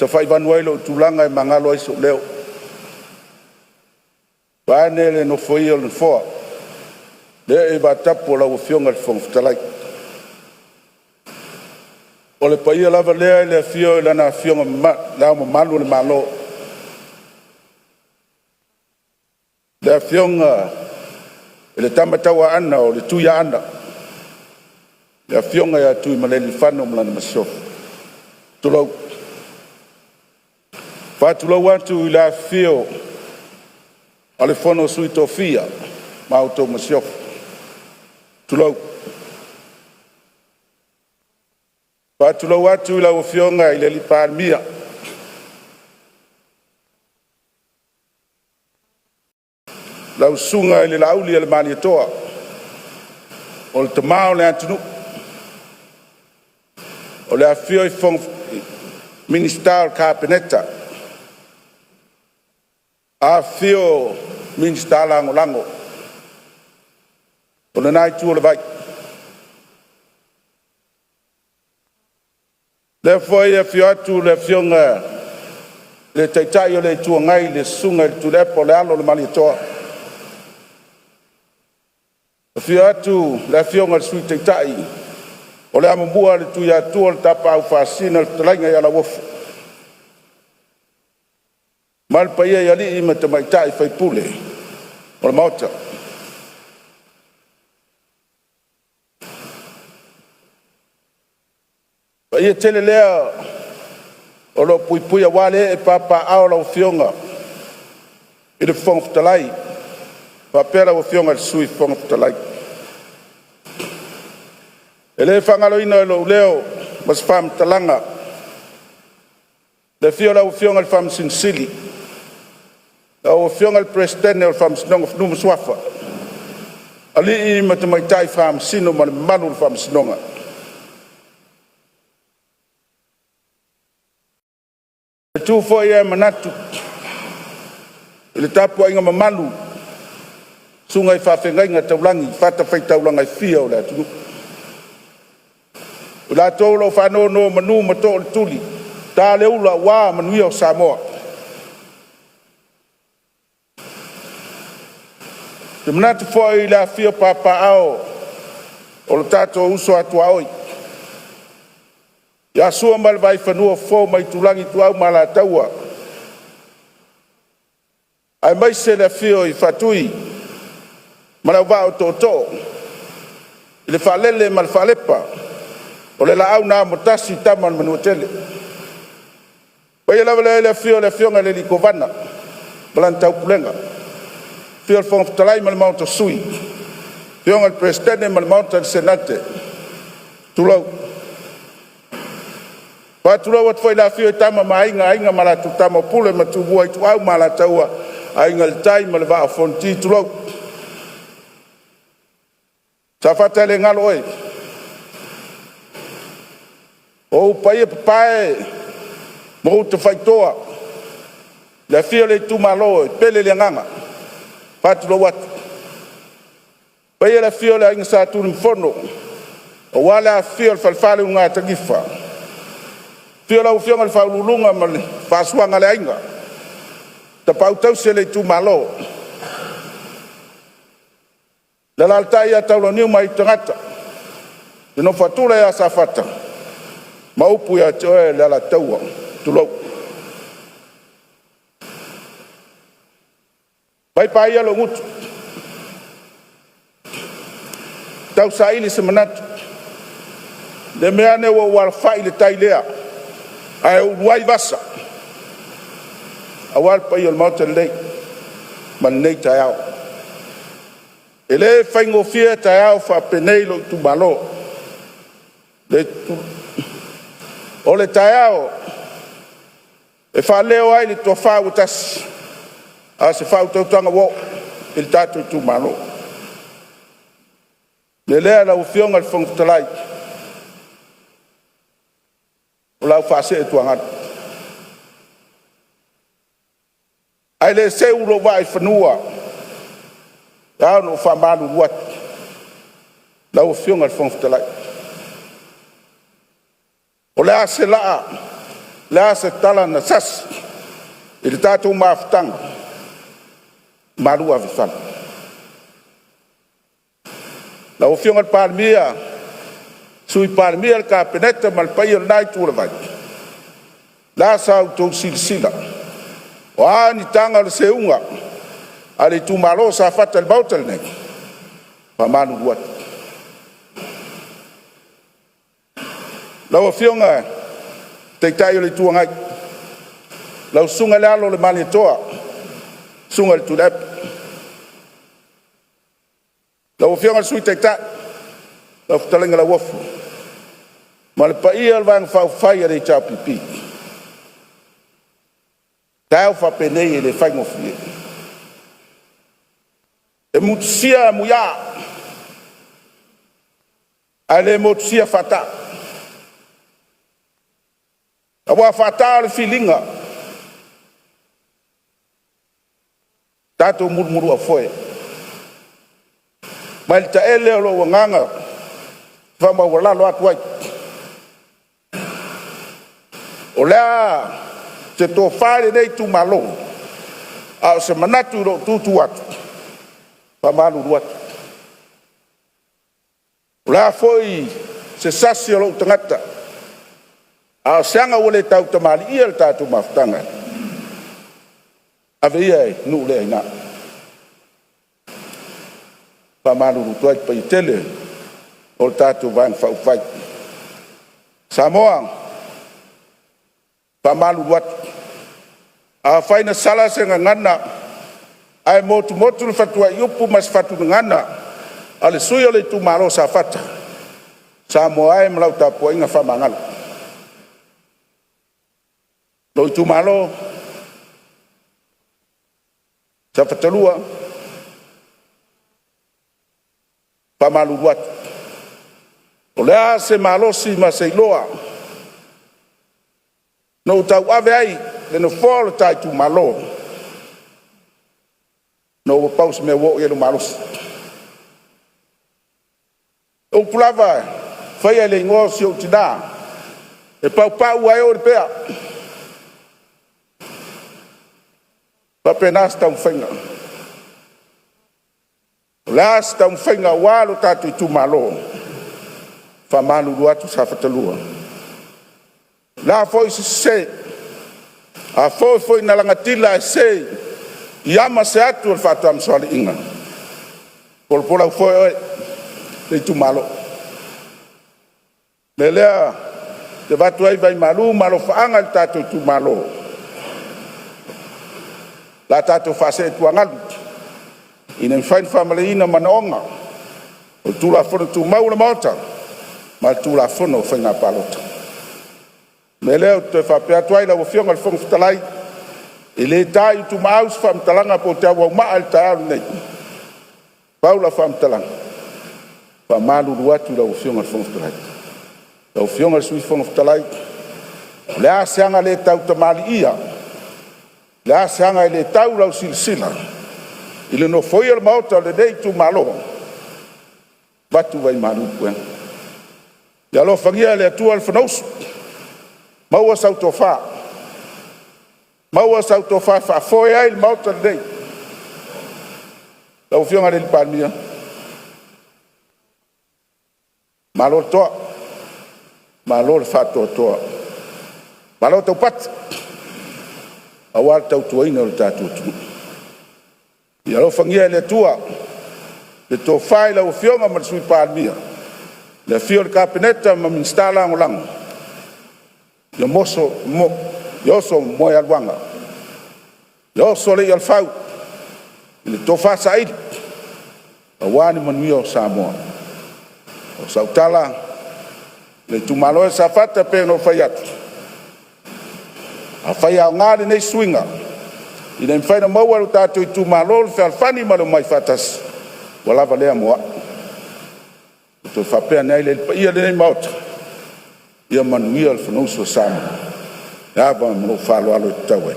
Tafaivanu ai lou tulaga e magalo ai sou leo vaeane le nofoia o le nofoa le ee i vatapu o lau Afioga i le Fofoga Fetalai. O le paia lava lea i le afio o Lana Afioga Le Ao Mamalu o le Malo, le Afioga i le Tama Tauaana o le Tuiaana, le Afioga ia Tuimalealiifano ma lana masiofo. Tulou. E faatulou atu i le afifio o le Fono a Sui Tofia ma la outou Masiofo. Tulou. E faatulou atu i lau Afioga i le Palemia, lau Susuga i le Laaulialemalietoa, o le tama o le atunuu. O le afifio o Minisita o le Kapeneta, afifio Minisita Lagolago o lena itu o le vai. O lea foi e afio atu le Afioga i le Taitai o le Itu Agai, le Susuga i le Tuilaepa o le alo o le Malietoa. Afio atu le Afioga i le Sui Taitai o le amomua a le Tuiatua le Tapaau Faasisina le fetalaiga ia Lauofo, ma le paia i alii ma tamaitai faipule o le Maota. O le paia tele lea o lo o puipui aua le ee papaaao o lau Afioga i le Fofoga Fetalai faapea lau Afioga i le Sui Fofoga Fetalai. E le faagaloina i lou leo ma se faamatalaga le afio o lau Afioga i le Faamasino Sili, lau Afioga i le Peresetene o le Faamasinoga o Fanua ma Suafa, alii ma tamaitai Faamasino ma le mamalu i le Faamasinoga. E tu foi le manatu i le tapuaiga mamalu a susuga i faafeagaiga taulagi i fatafaitaulaga e fia o le atunuu, i latou o lo o faanonomanu ma tootuli, ta le ula aua manuia o Samoa. Ou te manatu foi i le afifio o papaaao o lo tatou uso a tuaoi ia Sua ma le Vaifanua, Fofo ma Aitulagi, Ituau ma Alataua, aemaise le afio o Faatui ma le Auvaa o Tootoo i le Faalele ma le Faalepa, o le Laau na Amotasi, Tama a le Manuatele. O le paia lava lea i le afio o le Afioga i le Kovana ma lana Taupulega, afio le Fofoga Fetalai ma le Maota o Sui, afioga i le Peresetene ma le Maota o le Senate, tulou. E faatulou atu foi i le afifio o Tama ma Aiga, Aiga ma latou Tama, Pule ma Tumua, Ituau ma Alataua, Aiga i le Tai ma le Vaa o Fonoti, tulou. Safata e le galo oe, o ou paia papae ma ou tafaitoa, le afio o le itumalo e pele i le agaga, e faatulou atu. Le paia i le afio o le Aiga Sa Tunumafono aua le afifio o le Falefa o le Ulugatanifa, afio lau afioga i le Faauluuluga ma le faasuaga a le aiga, tapaau tausi a le itumalo, le alaalatai ia Taulauniu ma Aitutagata, le nofo a tula ia Safata ma upu ia te oe le Alataua. Tulou. Mai paia lou gutu e tausaili se manatu, ne i meaane ua ou alafai i le tai lea ae ulu ai vasa aua le paia o le Maota nei ma lenei taeao. E le faigofie taeao faapenei lou itumalo. O le taeao e faaleo ai le tofa ua tasi, a o se faautautaga ua oo i le tatou itumalo. O le mea lea lau Afioga i le Fofoga Fetalai, o le a ou faasee i tuaganu. Ae le seu lou vaa i fanua, e ao ona ou faamalulu atu lau Afioga i le Fofoga Fetalai, o le a se laa Le a se tala na sasi i le tatou mafutaga, malu ave i fale. Lau Afioga i le Palemia, Sui Palemia, le Kapeneta ma le paia o lena Itu o le vai, o le a sa outou silasila, o a ni taga o le seuga a le itumalo o Safata i le Maota lenei, e faamalulu atu. Lau Afioga i le Taitai o le Itu Agai, lau Susuga i le Alo o le Malietoa, susuga i le Tuilaepa. Lau Afioga i le Sui Taitai, lau fetalaiga Lauofo, ma le paia o le Vaega Faaupufai a le HRPP. O taeao faapenei e le faigofie. E motusia muiaa ae le motusia faataa, aua o faataa o le filiga, tatou mulumuluaufoe mai le taele o lou agaga faamaualalo atu ai. O le a se tofa i lenei itumalo, a o se manatu i lou tu atu, e faamalulu atu. O le a foi se sasi o lou tagata, a o se aga ua le tautamalii i le tatou mafutaga, ave ia i nuu le aina. E faamalulu atu ai i le paia tele o le tatou Vaega Faaupufai. Samoa, e faamalulu atu, afai na sala se gagana ae motumotu le fatuaiupu ma se fatu gagana a le sui usufono o le itumalo o Safata, Samoa e ma lau tapuaiga faamagalo. Lou itumalo, Safata 2, e faamalulu atu, o le a se malosi ma se iloa na ou tauave ai le Nofoa o le ta itumalo, ona ua pau se mea ua oo i ai lou malosi. O upu lava e faia i le igoa o si ou tina, e paupau ae oo i le pea. E faapena se taumafaiga. O le a se taumafaiga aua lo tatou itumalo, e faamalulu atu Safata 2. O le a foi se sese, a foi na lagatila ae sese i ama se atu a le faatamasoaliiga, polapola i foe oe le itumalo. O le mea lea ou te avatu ai vai malu ma alofaaga i le tatou itumalo, o le a tatou faasee i tuagalu ina ia mafai ona faamalieina manaoga o Tulafono Tumau a le Maota ma le Tulafono o Faiga Palota. O le mea lea ou te toe faapea atu ai lau Afioga i le Fofoga Fetalai, e le ta i utumaau se faamatalaga pe ou te auaumaa i le taeao lenei. Pau lau faamatalaga, e faamalulu atu i lau Afioga i le Fofoga Fetalai. Lau Afioga i le Sui Fofoga Fetalai, o le a se aga le tautamalii, o le a se aga e le tau i lau silasila i le nofoia o le Maota o lenei itumalo, avatu vai malu i puega. Ia alofagia e le Atua le Fonousu, maua sau tofa, maua sau tofa e faafoe ai le Maota lenei. Lau Afioga i le Palemia, malo le toa, malo le faatoatoa, malo taupati aua le tautuaina o le tatou atunuu. Ia alofagia e le Atua le tofa i lau Afioga ma le Sui Palemia, le afifio o le Kapeneta ma Minisita Lagolago, ia oso moegaluaga, ia oso le i'a a le fau i le tofa saili aua le manuia o Samoa. O sau tala, le itumalo e Safata e pei ona ou fai atu, afai e aoga lenei suiga ina ia mafai ona maua e lo tatou itumalo le fealofani ma le omai faatasi, ua lava lea mo au. Ona ou toe faapea ane ai lea i le paia o lenei Maota, ia manuia le Fonousu a Samoa. Le ava ma lou faaaloalo e tatau ai.